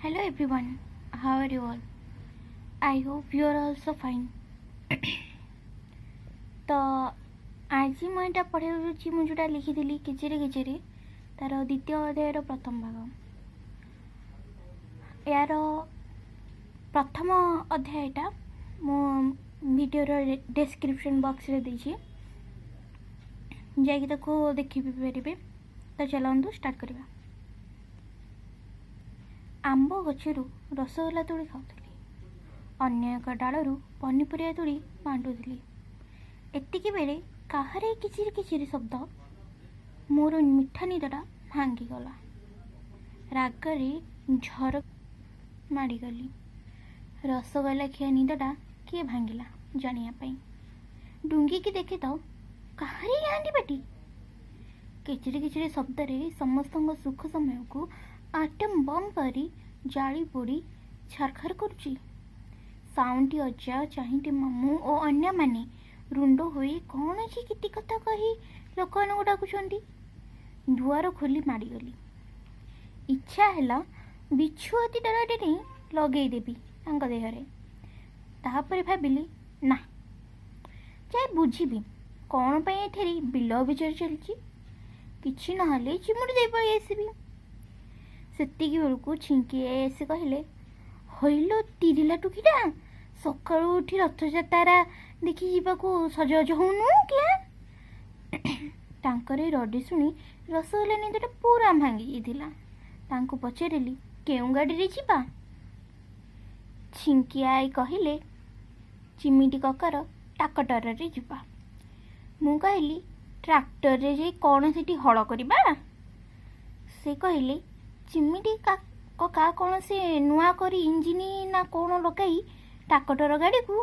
Hello everyone, how are you all? I hope you are also fine. ତ ଆଜି ମୁଁ ଏଇଟା ପଢ଼ାଉଛି, ମୁଁ ଯେଉଁଟା ଲେଖିଥିଲି କିଚିରି କିଚିରି, ତା'ର ଦ୍ୱିତୀୟ ଅଧ୍ୟାୟର ପ୍ରଥମ ଭାଗ। ଏହାର ପ୍ରଥମ ଅଧ୍ୟାୟଟା ମୁଁ ଭିଡ଼ିଓର ଡେସ୍କ୍ରିପସନ୍ ବକ୍ସରେ ଦେଇଛି, ଯାଇକି ତାକୁ ଦେଖି ବି ପାରିବେ। ତ ଚାଲନ୍ତୁ ଷ୍ଟାର୍ଟ କରିବା। ଆମ୍ବ ଗଛରୁ ରସଗୋଲା ତୋଳି ଖାଉଥିଲି, ଅନ୍ୟ ଏକ ଡାଳରୁ ପନିପରିବା ତୋଳି ବାଣ୍ଟୁଥିଲି। ଏତିକି ବେଳେ କାହାର ଏ କିଚିରି କିଚିରି ଶବ୍ଦ ମୋର ମିଠା ନିଦଟା ଭାଙ୍ଗିଗଲା। ରାଗରେ ଝରକା ମାଡ଼ିଗଲି, ରସଗୋଲା ଖିଆ ନିଦଟା କିଏ ଭାଙ୍ଗିଲା ଜାଣିବା ପାଇଁ। ଡୁଙ୍ଗିକି ଦେଖେ ତ କାହାରି ଗାଣ୍ଡି ପାଟି। କିଚିରି କିଚିରି ଶବ୍ଦରେ ସମସ୍ତଙ୍କ ସୁଖ ସମୟକୁ ଆଟମ୍ ବମ୍ ପରି ଜାଳି ପୋଡ଼ି ଛାରଖାର କରୁଛି। ସାଉଣ୍ଡି ଅଜା, ଚାହିଁଟି ମାମୁଁ ଓ ଅନ୍ୟମାନେ ରୁଣ୍ଡ ହୋଇ କ'ଣ ଯେ କେତେ କଥା କହି ଲୋକମାନଙ୍କୁ ଡାକୁଛନ୍ତି। ଦୁଆର ଖୋଲି ମାଡ଼ିଗଲି। ଇଚ୍ଛା ହେଲା ବିଛୁଆତି ଡାଳଟି ନେଇ ଲଗେଇଦେବି ତାଙ୍କ ଦେହରେ। ତାପରେ ଭାବିଲି, ନା, ଯାଇ ବୁଝିବି କ'ଣ ପାଇଁ ଏଠାରେ ବିଲ ଅବିଚାର ଚାଲିଛି। କିଛି ନହେଲେ ଚିମୁଟି ଦେଇ ପଳେଇ ଆସିବି। ସେତିକି ବେଳକୁ ଛିଙ୍କି ଆସି କହିଲେ, "ହଇଲୋ ତିରିଲା ଟୁକିଟା, ସକାଳୁ ଉଠି ରଥଯାତ୍ରା ଦେଖି ଯିବାକୁ ସଜବାଜ ହଉନୁ କିଆ?" ତାଙ୍କର ଏ ରଡ଼ି ଶୁଣି ରସଗୋଲା ନିଦଟା ପୁରା ଭାଙ୍ଗି ଯାଇଥିଲା। ତାଙ୍କୁ ପଚାରିଲି, "କେଉଁ ଗାଡ଼ିରେ ଯିବା?" ଛିଙ୍କି ଆଈ କହିଲେ, "ଚିମିଟି କକାର ଟାକଟରରେ ଯିବା।" ମୁଁ କହିଲି, "ଟ୍ରାକ୍ଟରରେ ଯାଇ କ'ଣ ସେଠି ହଳ କରିବା?" ସେ କହିଲେ, "ଚିମିଟି କକା କ'ଣ ସେ ନୂଆ କରି ଇଞ୍ଜିନ୍ ନା କ'ଣ ଲଗାଇ ଟାକଟର ଗାଡ଼ିକୁ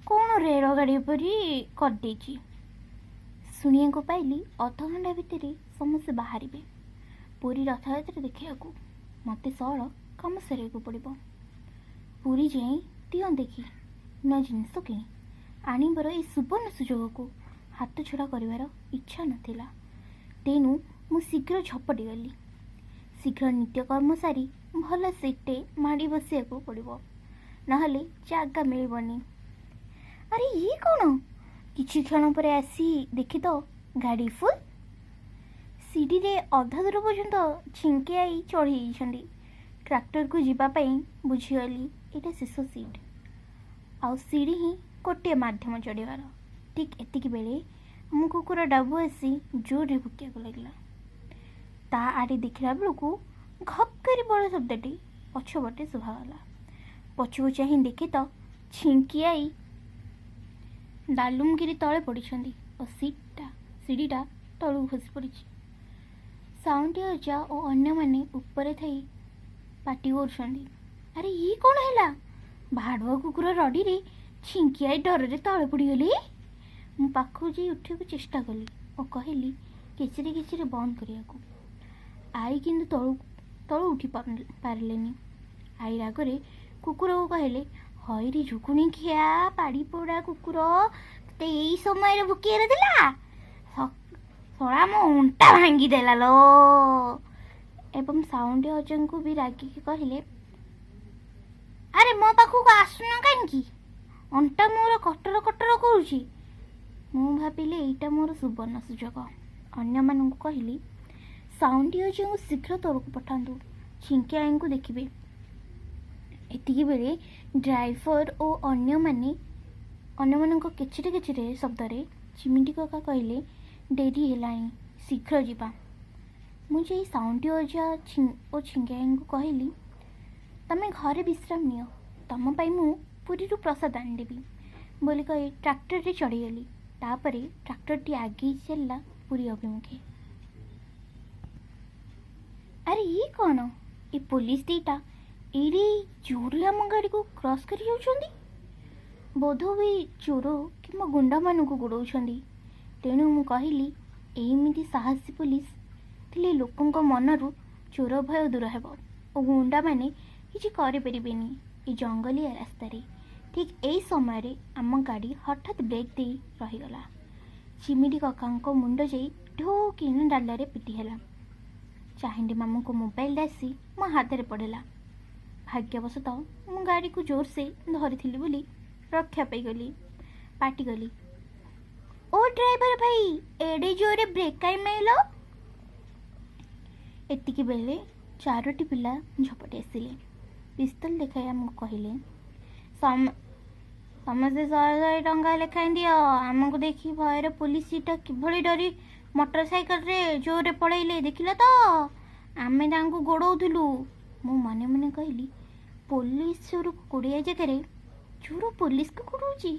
କ'ଣ ରେଳଗାଡ଼ି ପରି କରିଦେଇଛି।" ଶୁଣିବାକୁ ପାଇଲି, ଅଧଘଣ୍ଟା ଭିତରେ ସମସ୍ତେ ବାହାରିବେ ପୁରୀ ରଥଯାତ୍ରା ଦେଖିବାକୁ। ମୋତେ ସଅଳ କାମ ସାରିବାକୁ ପଡ଼ିବ। ପୁରୀ ଯାଇ ଦିଅଁ ଦେଖି ନୂଆ ଜିନିଷ କିଣି ଆଣିବାର ଏଇ ସୁବର୍ଣ୍ଣ ସୁଯୋଗକୁ ହାତଛଡ଼ା କରିବାର ଇଚ୍ଛା ନଥିଲା। ତେଣୁ ମୁଁ ଶୀଘ୍ର ଝପଟି ଗଲି। ଶୀଘ୍ର ନିତ୍ୟକର୍ମ ସାରି ଭଲ ସିଟ୍ଟେ ମାଡ଼ି ବସିବାକୁ ପଡ଼ିବ, ନହେଲେ ଜାଗା ମିଳିବନି। ଆରେ, ଇଏ କ'ଣ? କିଛି କ୍ଷଣ ପରେ ଆସି ଦେଖି ତ ଗାଡ଼ି ଫୁଲ୍। ସିଡ଼ିରେ ଅଧା ଦୂର ପର୍ଯ୍ୟନ୍ତ ଛିଙ୍କି ଆଈ ଚଢ଼ି ଯାଇଛନ୍ତି ଟ୍ରାକ୍ଟରକୁ ଯିବା ପାଇଁ। ବୁଝିଗଲି, ଏଇଟା ଶେଷ ସିଟ୍ ଆଉ ସିଡ଼ି ହିଁ ଗୋଟିଏ ମାଧ୍ୟମ ଚଢ଼ିବାର। ଠିକ୍ ଏତିକି ବେଳେ ଆମ କୁକୁର ଡାବୁ ଆସି ଜୋରରେ ଭୁକିବାକୁ ଲାଗିଲା। ତା ଆଡ଼େ ଦେଖିଲା ବେଳକୁ ଘପ୍ କରି ବଡ଼ ଶବ୍ଦଟି ପଛପଟେ ଶୁଭାଗଲା। ପଛକୁ ଚାହିଁ ଦେଖେ ତ ଛିଙ୍କି ଆଈ ଦାଲୁମଗିରି ତଳେ ପଡ଼ିଛନ୍ତି ଓ ସିଡ଼ିଟା ତଳକୁ ଖସି ପଡ଼ିଛି। ସାଉଣ୍ଡି ଅଜା ଓ ଅନ୍ୟମାନେ ଉପରେ ଥାଇ ପାଟି କରୁଛନ୍ତି, "ଆରେ, ଇଏ କ'ଣ ହେଲା? ଭାଡ଼ୁଆ କୁକୁର ରଡ଼ିରେ ଛିଙ୍କି ଆଈ ଡରରେ ତଳେ ପଡ଼ିଗଲେ।" ମୁଁ ପାଖକୁ ଯାଇ ଉଠିବାକୁ ଚେଷ୍ଟା କଲି ଓ କହିଲି କିଚିରି କିଚିରି ବନ୍ଦ କରିବାକୁ। ଆଈ କିନ୍ତୁ ତଳୁ ଉଠି ପାରିଲେନି। ଆଈ ରାଗରେ କୁକୁରକୁ କହିଲେ, "ହଇରେ ଝୁକୁଣି ଖିଆ ପାଡ଼ି ପୋଡ଼ା କୁକୁର, ତତେ ଏଇ ସମୟରେ ଭୁକିବାର ଥିଲା? ଶଳା ମୋ ଅଣ୍ଟା ଭାଙ୍ଗିଦେଲା ଲୋ।" ଏବଂ ସାଉଣ୍ଡି ଅଜାଙ୍କୁ ବି ରାଗିକି କହିଲେ, "ଆରେ, ମୋ ପାଖକୁ ଆସୁନ କାହିଁକି? ଅଣ୍ଟା ମୋର କଟର କଟର କରୁଛି।" ମୁଁ ଭାବିଲି, ଏଇଟା ମୋର ସୁବର୍ଣ୍ଣ ସୁଯୋଗ। ଅନ୍ୟମାନଙ୍କୁ କହିଲି, "ସାଉଣ୍ଡି ଅଜାଙ୍କୁ ଶୀଘ୍ର ତଳକୁ ପଠାନ୍ତୁ, ଛିଙ୍କି ଆଈଙ୍କୁ ଦେଖିବେ।" ଏତିକି ବେଳେ ଡ୍ରାଇଭର ଓ ଅନ୍ୟମାନଙ୍କ କିଚିରି କିଚିରି ଶବ୍ଦରେ ଚିମିଟି କକା କହିଲେ, "ଡେରି ହେଲାଣି, ଶୀଘ୍ର ଯିବା।" ମୁଁ ଯାଇ ସାଉଣ୍ଡି ଅଜା ଓ ଛିଙ୍କି ଆଈଙ୍କୁ କହିଲି, "ତମେ ଘରେ ବିଶ୍ରାମ ନିଅ, ତମ ପାଇଁ ମୁଁ ପୁରୀରୁ ପ୍ରସାଦ ଆଣିଦେବି" ବୋଲି କହି ଟ୍ରାକ୍ଟରରେ ଚଢ଼ିଗଲି। ତାପରେ ଟ୍ରାକ୍ଟରଟି ଆଗେଇ ଚାଲିଲା ପୁରୀ ଅଭିମୁଖେ। ଆରେ, ଇଏ କ'ଣ? ଏ ପୋଲିସ ଦିଟା ଏଇଠି ଜୋରରେ ଆମ ଗାଡ଼ିକୁ କ୍ରସ୍ କରି ଯାଉଛନ୍ତି। ବୋଧହୁଏ ଚୋର କିମ୍ବା ଗୁଣ୍ଡାମାନଙ୍କୁ ଗୋଡ଼ଉଛନ୍ତି। ତେଣୁ ମୁଁ କହିଲି, ଏଇମିତି ସାହସୀ ପୋଲିସ ଥିଲେ ଲୋକଙ୍କ ମନରୁ ଚୋର ଭୟ ଦୂର ହେବ ଓ ଗୁଣ୍ଡାମାନେ କିଛି କରିପାରିବେନି ଏ ଜଙ୍ଗଲିଆ ରାସ୍ତାରେ। ଠିକ୍ ଏଇ ସମୟରେ ଆମ ଗାଡ଼ି ହଠାତ୍ ବ୍ରେକ୍ ଦେଇ ରହିଗଲା। ଚିମିଟି କକାଙ୍କ ମୁଣ୍ଡ ଯାଇ ଢୋ କିନା ଡାଲରେ ପିଟି ହେଲା। ଚାହିଣ୍ଡି ମାମୁଁଙ୍କ ମୋବାଇଲ ଆସି ମୋ ହାତରେ ପଡ଼ିଲା। ଭାଗ୍ୟବଶତଃ ମୁଁ ଗାଡ଼ିକୁ ଜୋରସେ ଧରିଥିଲି ବୋଲି ରକ୍ଷା ପାଇଗଲି। ପାଟି କଲି, "ଓ ଡ୍ରାଇଭର ଭାଇ, ଏଡ଼େ ଜୋରରେ ବ୍ରେକ୍ କାଇଁ ମାଇଲ?" ଏତିକି ବେଳେ ଚାରୋଟି ପିଲା ଝପଟି ଆସିଲେ। ପିସ୍ତଲ ଦେଖାଇ ଆମକୁ କହିଲେ, "ସମସ୍ତେ 100 100 ଟଙ୍କା ଲେଖାଏଁ ଦିଅ। ଆମକୁ ଦେଖି ଭୟରେ ପୋଲିସ ଜିପ୍ଟା କିଭଳି ଡରି ମୋଟର ସାଇକେଲରେ ଜୋରରେ ପଳେଇଲେ, ଦେଖିଲ ତ? ଆମେ ତାଙ୍କୁ ଗୋଡ଼ଉଥିଲୁ।" ମୁଁ ମନେ ମନେ କହିଲି, ପୋଲିସ ଚୋରକୁ ଗୋଡ଼େଇବା ଜାଗାରେ ଚୋର ପୋଲିସକୁ ଗୋଡ଼ଉଛି।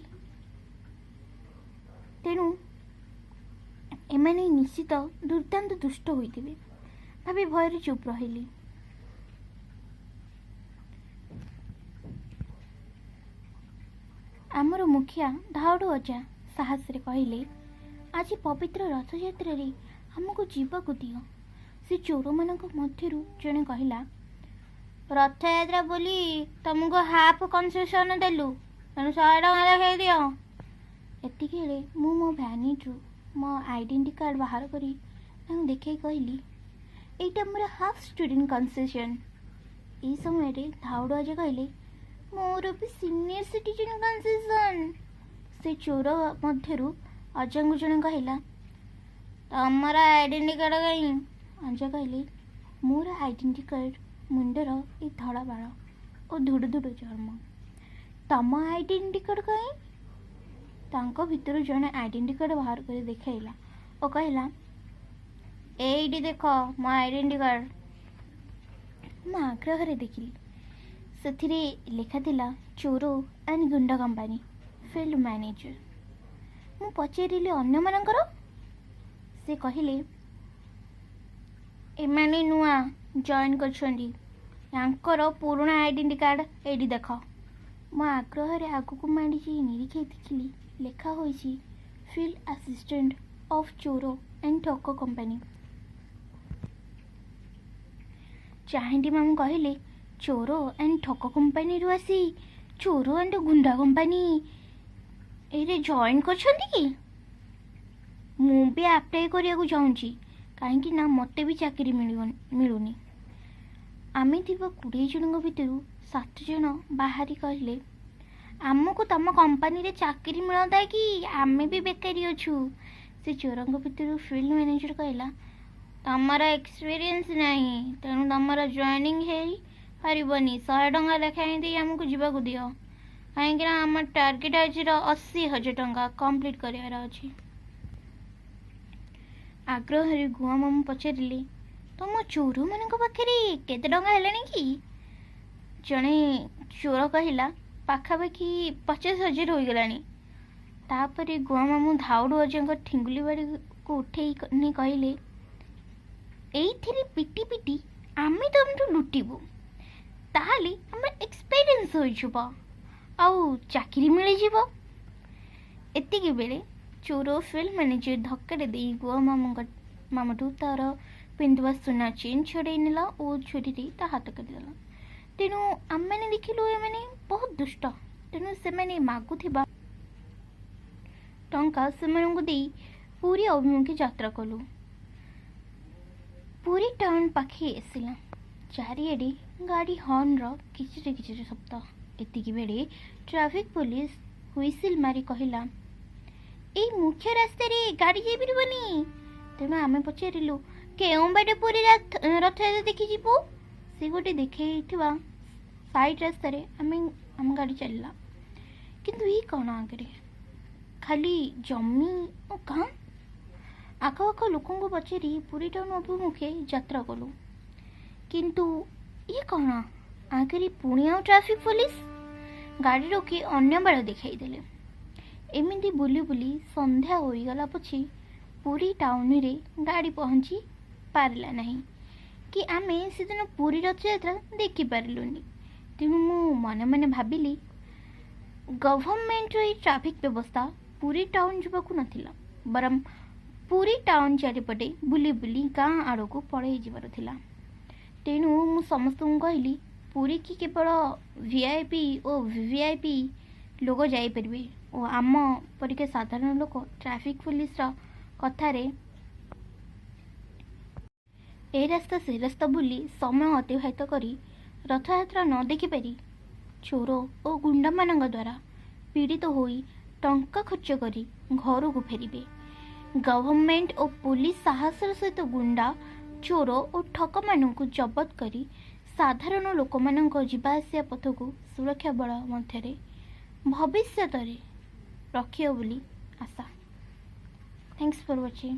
ତେଣୁ ଏମାନେ ନିଶ୍ଚିତ ଦୁର୍ଦ୍ଦାନ୍ତ ଦୁଷ୍ଟ ହୋଇଥିବେ ଭାବି ଭୟରେ ଚୁପ୍ ରହିଲି। ଆମର ମୁଖିଆ ଧାଉଡ଼ୁ ଅଜା ସାହସରେ କହିଲେ, "ଆଜି ପବିତ୍ର ରଥଯାତ୍ରାରେ ଆମକୁ ଯିବାକୁ ଦିଅ।" ସେ ଚୋରମାନଙ୍କ ମଧ୍ୟରୁ ଜଣେ କହିଲା, "ରଥଯାତ୍ରା ବୋଲି ତମକୁ ହାଫ୍ କନସେସନ୍ ଦେଲୁ, ତେଣୁ 100 ଟଙ୍କା ଲେଖାଏଁ ଦିଅ।" ଏତିକି ବେଳେ ମୁଁ ମୋ ଭ୍ୟାନିଟିରୁ ମୋ ଆଇଡେଣ୍ଟିଟି କାର୍ଡ଼ ବାହାର କରି ତାଙ୍କୁ ଦେଖାଇ କହିଲି, "ଏଇଟା ମୋର ହାଫ୍ ଷ୍ଟୁଡେଣ୍ଟ କନସେସନ୍।" ଏହି ସମୟରେ ଧାଉଡ଼ୁ ଅଜା କହିଲେ, "ମୋର ବି ସିନିୟର ସିଟିଜେନ୍ କନସେସନ୍।" ସେ ଚୋର ମଧ୍ୟରୁ ଅଜାଙ୍କୁ ଜଣେ କହିଲା, "ତମର ଆଇଡେଣ୍ଟିଟି କାର୍ଡ଼ କାହିଁ?" ଅଜା କହିଲେ, "ମୋର ଆଇଡେଣ୍ଟିଟି କାର୍ଡ଼ ମୁଣ୍ଡର ଏ ଧଳା ବାଳ ଓ ଧୁଡ଼ୁ ଧୁଡ଼ୁ ଚର୍ମ। ତମ ଆଇଡେଣ୍ଟିଟି କାର୍ଡ଼ କାହିଁ?" ତାଙ୍କ ଭିତରୁ ଜଣେ ଆଇଡେଣ୍ଟିଟି କାର୍ଡ଼ ବାହାର କରି ଦେଖାଇଲା ଓ କହିଲା, "ଏଇଠି ଦେଖ ମୋ ଆଇଡେଣ୍ଟିଟି କାର୍ଡ଼।" ମୁଁ ଆଗ୍ରହରେ ଦେଖିଲି। ସେଥିରେ ଲେଖାଥିଲା, ଚୋର ଆଣ୍ଡ ଗୁଣ୍ଡା କମ୍ପାନୀ, ଫିଲ୍ଡ ମ୍ୟାନେଜର। ମୁଁ ପଚାରିଲି, "ଅନ୍ୟମାନଙ୍କର?" ସେ କହିଲେ, "ଏମାନେ ନୂଆ ଜଏନ୍ କରିଛନ୍ତି। ୟାଙ୍କର ପୁରୁଣା ଆଇଡେଣ୍ଟିଟି କାର୍ଡ଼ ଏଇଠି ଦେଖ।" ମୁଁ ଆଗ୍ରହରେ ଆଗକୁ ମାଡ଼ି ଯାଇ ନିରୀକ୍ଷି ଦେଖିଲି, ଲେଖା ହୋଇଛି, ଫିଲ୍ଡ ଆସିଷ୍ଟାଣ୍ଟ ଅଫ୍ ଚୋର ଆଣ୍ଡ ଠକ କମ୍ପାନୀ। ଚାହିଁଟି ମାମୁଁ କହିଲେ, "ଚୋର ଆଣ୍ଡ ଠକ କମ୍ପାନୀରୁ ଆସି ଚୋର ଆଣ୍ଡ ଗୁଣ୍ଡା କମ୍ପାନୀ ଏରେ ଜଏନ୍ କରିଛନ୍ତି କି? ମୁଁ ବି ଆପ୍ଲାଏ କରିବାକୁ ଚାହୁଁଛି, କାହିଁକି ନା ମୋତେ ବି ଚାକିରି ମିଳୁନି।" ଆମେ ଥିବା 20 ଜଣଙ୍କ ଭିତରୁ ସାତ ଜଣ ବାହାରି କହିଲେ, "ଆମକୁ ତମ କମ୍ପାନୀରେ ଚାକିରି ମିଳନ୍ତା କି? ଆମେ ବି ବେକାରୀ ଅଛୁ।" ସେ ଚୋରଙ୍କ ଭିତରୁ ଫିଲ୍ଡ ମ୍ୟାନେଜର କହିଲା, "ତମର ଏକ୍ସପିରିଏନ୍ସ ନାହିଁ, ତେଣୁ ତମର ଜଏନିଂ ହେଇପାରିବନି। 100 ଟଙ୍କା ଲେଖାଏଁ ଦେଇ ଆମକୁ ଯିବାକୁ ଦିଅ, କାହିଁକିନା ଆମ ଟାର୍ଗେଟ୍ ଆଜିର 80,000 ଟଙ୍କା କମ୍ପ୍ଲିଟ୍ କରିବାର ଅଛି।" ଆଗ୍ରହରେ ଗୁଆ ମାମୁଁ ପଚାରିଲେ, "ତମ ଚୋରମାନଙ୍କ ପାଖରେ କେତେ ଟଙ୍କା ହେଲାଣି କି?" ଜଣେ ଚୋର କହିଲା, "ପାଖାପାଖି 50,000 ହୋଇଗଲାଣି।" ତାପରେ ଗୁଆ ମାମୁଁ ଧାଉଡ଼ୁ ଅଜାଙ୍କ ଠିଙ୍ଗୁଲି ବାଡ଼ିକୁ ଉଠେଇ ନେଇ କହିଲେ, "ଏଇଥିରେ ପିଟି ପିଟି ଆମେ ତମଠୁ ଲୁଟିବୁ, ତାହେଲେ ଆମର ଏକ୍ସପିରିଏନ୍ସ ହୋଇଯିବ ଆଉ ଚାକିରି ମିଳିଯିବ।" ଏତିକି ବେଳେ ଚୋର ଫିଲ୍ଡ ମ୍ୟାନେଜର ଧକ୍କାଟେ ଦେଇ ଗୁଆ ମାମୁଁଠୁ ତାର ପିନ୍ଧୁଥିବା ସୁନା ଚେନ୍ ଛଡ଼େଇ ନେଲା ଓ ଛୁରୀରେ ତା ହାତ କାଟିଦେଲା। ତେଣୁ ଆମେମାନେ ଦେଖିଲୁ, ଏମାନେ ବହୁତ ଦୁଷ୍ଟ। ତେଣୁ ସେମାନେ ମାଗୁଥିବା ଟଙ୍କା ସେମାନଙ୍କୁ ଦେଇ ପୁରୀ ଅଭିମୁଖେ ଯାତ୍ରା କଲୁ। ପୁରୀ ଟାଉନ୍ ପାଖେଇ ଆସିଲା। ଚାରିଆଡ଼େ ଗାଡ଼ି ହର୍ନର କିଚିରି କିଚିରି ଶବ୍ଦ। ଏତିକି ବେଳେ ଟ୍ରାଫିକ୍ ପୋଲିସ ହୁଇସିଲ୍ ମାରି କହିଲା, "ଏଇ ମୁଖ୍ୟ ରାସ୍ତାରେ ଗାଡ଼ି ଯାଇପାରିବନି।" ତେଣୁ ଆମେ ପଚାରିଲୁ, "କେଉଁ ବାଟେ ପୁରୀ ରଥଯାତ୍ରା ଦେଖିଯିବୁ?" ସେ ଗୋଟେ ଦେଖେଇଥିବା ସାଇଡ୍ ରାସ୍ତାରେ ଆମ ଗାଡ଼ି ଚାଲିଲା। କିନ୍ତୁ ଇଏ କ'ଣ, ଆଗରେ ଖାଲି ଜମି ଓ ଗାଁ। ଆଖପାଖ ଲୋକଙ୍କୁ ପଚାରି ପୁରୀ ଟାଉନ୍ ଅଭିମୁଖେ ଯାତ୍ରା କଲୁ। କିନ୍ତୁ ଇଏ କ'ଣ, ଆଗରେ ପୁଣି ଆଉ ଟ୍ରାଫିକ୍ ପୋଲିସ ଗାଡ଼ି ରୋକି ଅନ୍ୟ ବାଟ ଦେଖାଇଦେଲେ। ଏମିତି ବୁଲି ବୁଲି ସନ୍ଧ୍ୟା ହୋଇଗଲା ପଛେ ପୁରୀ ଟାଉନରେ ଗାଡ଼ି ପହଞ୍ଚି ପାରିଲା ନାହିଁ କି ଆମେ ସେଦିନ ପୁରୀ ରଥଯାତ୍ରା ଦେଖିପାରିଲୁନି। ତେଣୁ ମୁଁ ମନେ ମନେ ଭାବିଲି, ଗଭର୍ଣ୍ଣମେଣ୍ଟର ଏଇ ଟ୍ରାଫିକ୍ ବ୍ୟବସ୍ଥା ପୁରୀ ଟାଉନ୍ ଯିବାକୁ ନଥିଲା, ବରଂ ପୁରୀ ଟାଉନ୍ ଚାରିପଟେ ବୁଲି ବୁଲି ଗାଁ ଆଡ଼କୁ ପଳେଇ ଯିବାର ଥିଲା। ତେଣୁ ମୁଁ ସମସ୍ତଙ୍କୁ କହିଲି, ପୁରୀକି କେବଳ ଭିଆଇପି ଓ ଭିଭିଆଇପି ଲୋକ ଯାଇପାରିବେ ଓ ଆମ ପରିକା ସାଧାରଣ ଲୋକ ଟ୍ରାଫିକ୍ ପୋଲିସର କଥାରେ ଏ ରାସ୍ତା ସେ ରାସ୍ତା ବୁଲି ସମୟ ଅତିବାହିତ କରି ରଥଯାତ୍ରା ନ ଦେଖିପାରି ଚୋର ଓ ଗୁଣ୍ଡାମାନଙ୍କ ଦ୍ୱାରା ପୀଡ଼ିତ ହୋଇ ଟଙ୍କା ଖର୍ଚ୍ଚ କରି ଘରକୁ ଫେରିବେ। ଗଭର୍ଣ୍ଣମେଣ୍ଟ ଓ ପୋଲିସ ସାହସର ସହିତ ଗୁଣ୍ଡା, ଚୋର ଓ ଠକମାନଙ୍କୁ ଜବତ କରି ସାଧାରଣ ଲୋକମାନଙ୍କ ଯିବା ଆସିବା ପଥକୁ ସୁରକ୍ଷା ବଳ ମଧ୍ୟରେ ଭବିଷ୍ୟତରେ ରଖିବ ବୋଲି ଆଶା। Thanks for watching.